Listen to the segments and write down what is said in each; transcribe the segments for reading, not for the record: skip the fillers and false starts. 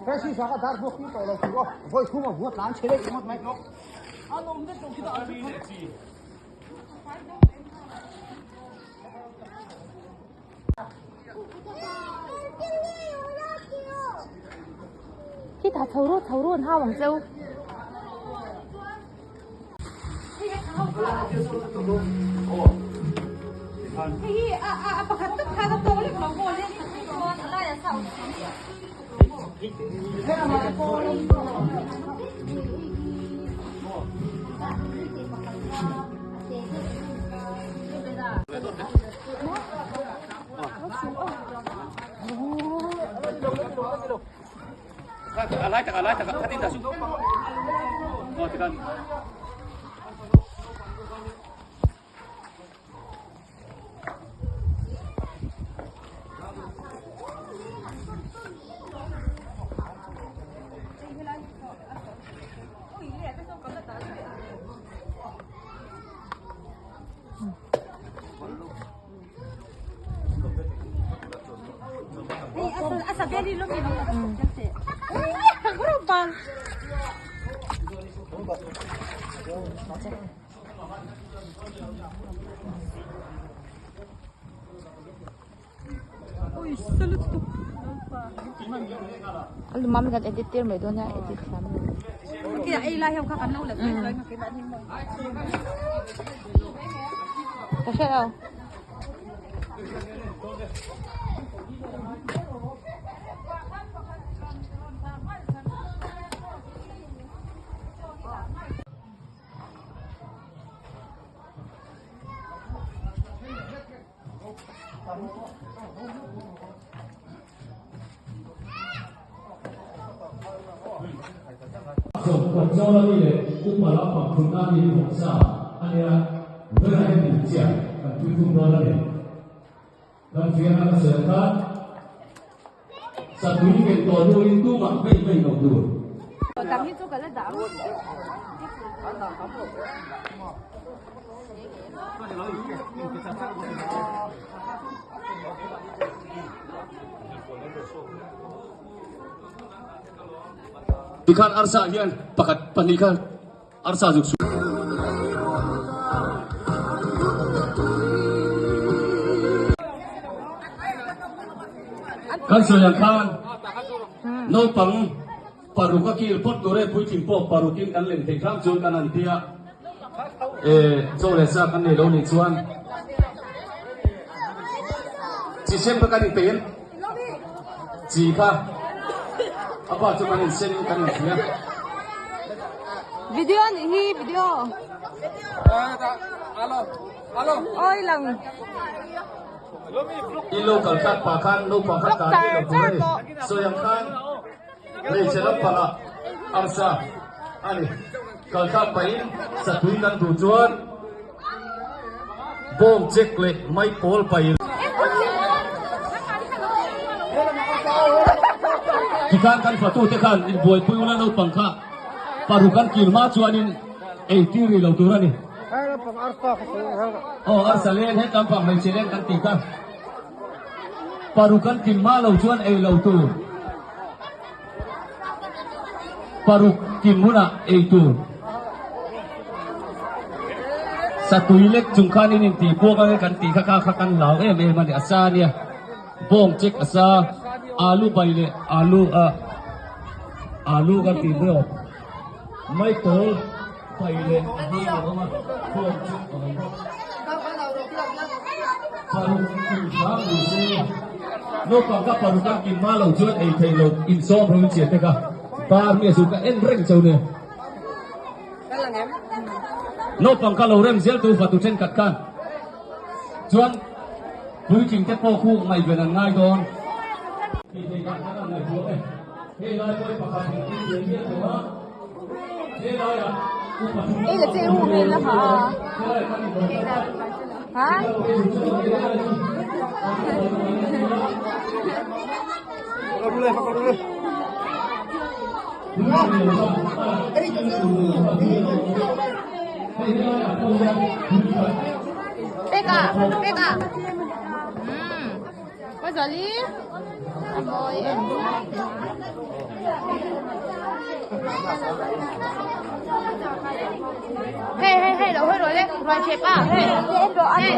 Khi tha chho ru chho ru an hau ang cheu. Mami kan edit tir mai dawn a edit thiam Ka hre lo. Zawm a mi leh upa lampang thutna mi hi vawk sa a nia, vawiinah hian dik chiah kan tui thung dawn a ni. Kan fiahna ka sawi ang khan satui ngeih tawh hnuin tumah hmei hmei lo tur. Tikhan arsa hian pakhat pahnih kha arsa zuk su. Kan sawi ang khan naupang paruk a kil phawt tur e puitling pawh parukin kan lem thei hram chuan kan han tia e chaw leh sa kan nei lo nih chuan chi sem kha kan inpeih em? Chi kha a pa chu kan insen in kan inhria. Video nih hi video. Oi lang. I local khat pa khan naupang khat ta ni lo tur a ni. Sawi ang khan hmeichhe lampangah arsa a ni. Kal thlak pahin satui kan duh chuan Bawng check leh mai pawl pai. Tikhan kan fatute khan inbuaipui ula naupang kha paruk an kil hma chuanin ei tir rih lo tur a ni. Aw arsa leng he tam pang hmeichhe leng kan tih kha paruk an kim hma lo chuan ei lo tur. Paruk kim hunah ei tur satui lek chung khan in intih buak ang e kan tih kha kha kha kan hlau em em a ni a sa ania bawng check a sa alu bai leh alu ah alu kan tih mai awm mai tawl bai leh a hang a awm a bawng check a awm bawk paruk kim hram ni se naupang kha paruk a kim hma lo chuan ei theih loh insawm rawh in chiah te kha bar mi a zu ka en reng chauh nia naupang kha lo rem zel tu fatu thenkhat khan chuan puitling te pawh khu ngaihven an ngai dawn tih theih dan khan an ngaihtuah e hei lai pawh pakhat in tin dial dial tawh a he laiah upa thu Ei la che u me la ha. Ha? Peka, peka. Hmm. Mazali. A mawi em. Hei hei hei lo hawi rawh le ruai ṭhep a hei hei.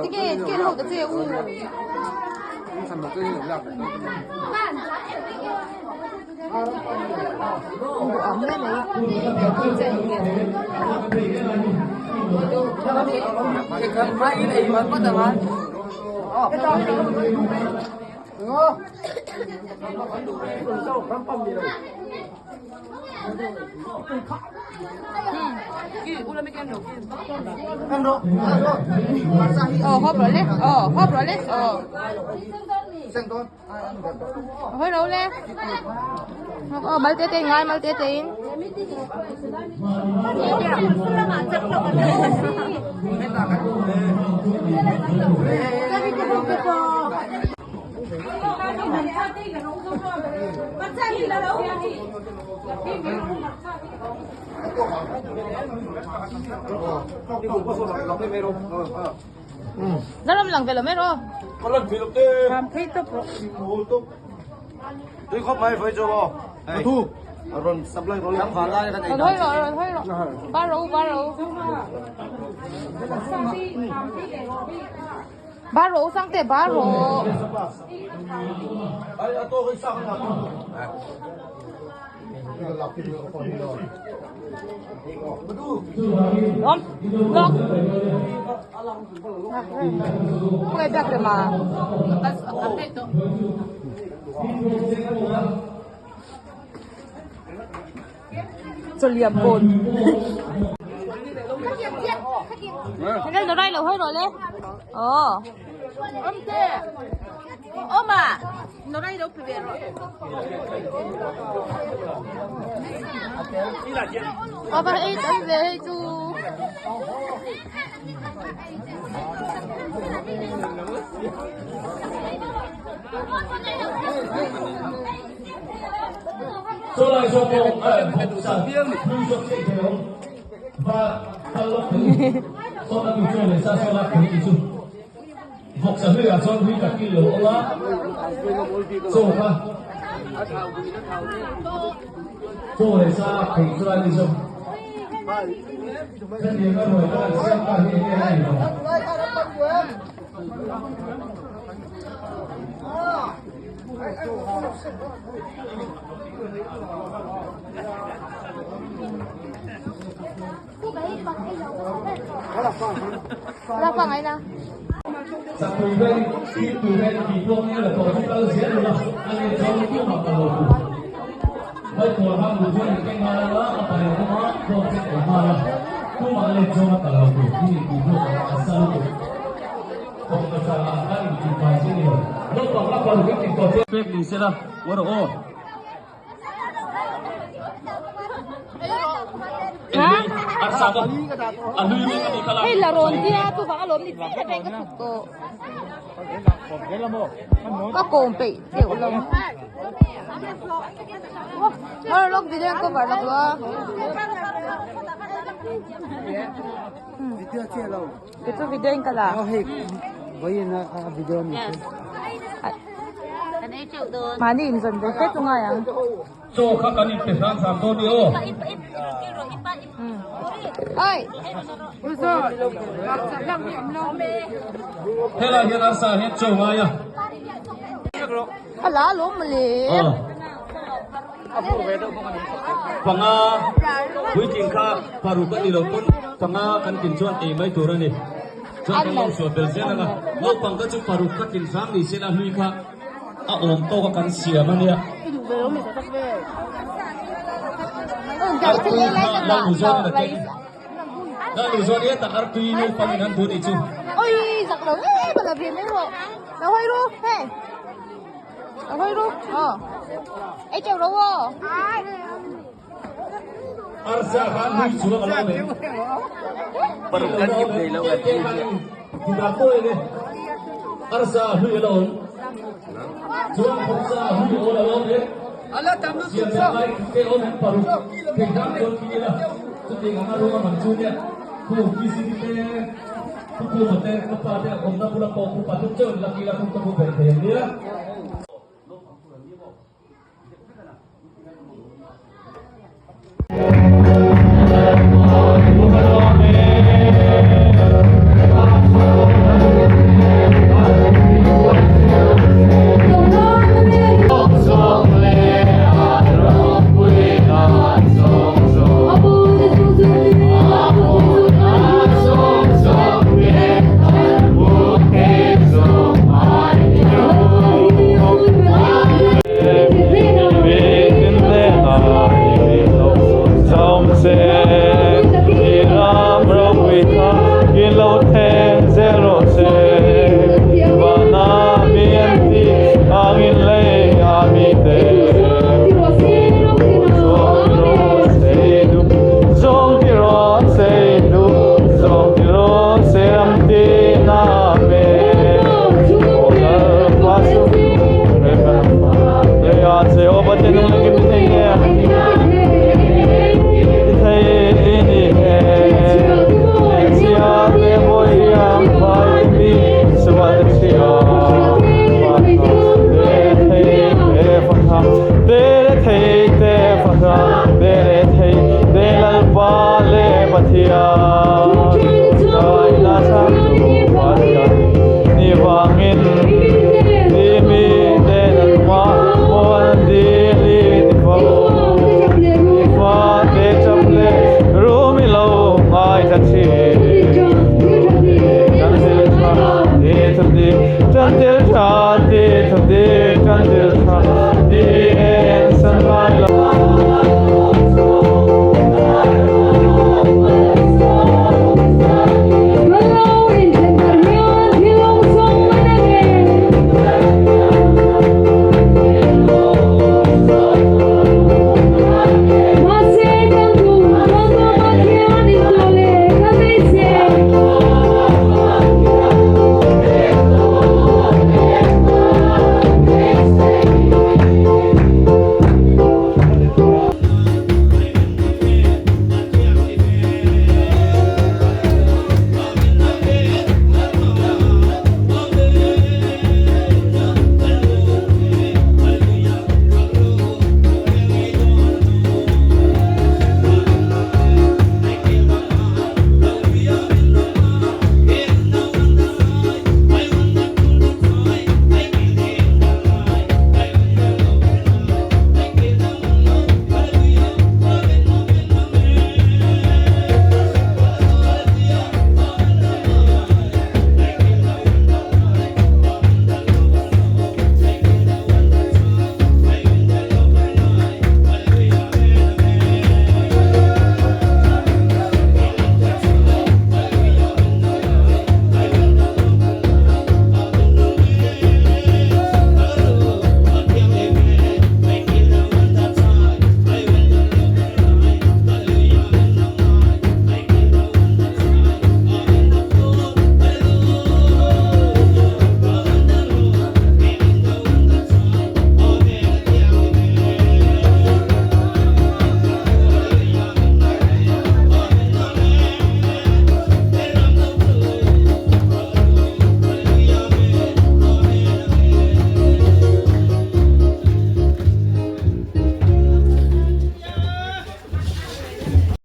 Tige tige ho ta che u. Am le mai. Ờ hop rồi le. Ờ hop rồi le. Ờ. Hơi đâu le. Ờ mal te te ngai mal te te in. Nó làm về là mấy rồi. Thôi rồi rồi thôi rồi. Ba rượu ba rượu. Ba rượu sang te ba rượu. Lom lom. Không ai biết được mà. Choliam bon. Thế nó đây là hơi rồi đấy. Ờ. Ô mà, nó đây đâu phải về rồi. Ờ bà ấy anh về hay chú. La pa ngay na. Hei la rawn tia tu vang alawm ni chiah atang ka chhuk tawh. Ka kawm peih deuh lo. Har lawk video cover lawk lo a. Video che lo. Ke chu video in ka la. Hei vawiin a video ni chu. Mahni in zawn ve fe chu ngai ang. Chaw kha kan in pe hram hram dawn ni aw. Oi. Helai hian arsa hian chaw ngai a. A la alawm mawle. Panga puitling kha paruk a ni lo pawn panga kan tin chuan ei mai tur a ni. Chuan kan lo sual bel zel ang a. Naupang kha chu paruk ka tin hram ni se la hlui kha a awm tawk a kan siam a nia. Artui kha Lalnuzawn in a keng. Lalnuzawn hi tak artui naupang in an duh nih chu. Oi zak lo em a la ve mai rawh. Lo hawi ru hei. Lo hawi ru. Aw. Ei cheu ro aw. Arsa kha hlui chuang a lo awm em? Paruk kan kip thei lo kan ti chiah. Tidah pawh eng e? Arsa hlui a lo awm. Chuan hawksa hlui awl a lo awm em? Siam leh ngai te awm em paruk thei hram chuan khi ila chutiang anga ruang a man chu nia khu VCD te khu khuma te ka pa te awmna bula pawh khu pathum chauh in la kila khum ka bu ber thei ang nia.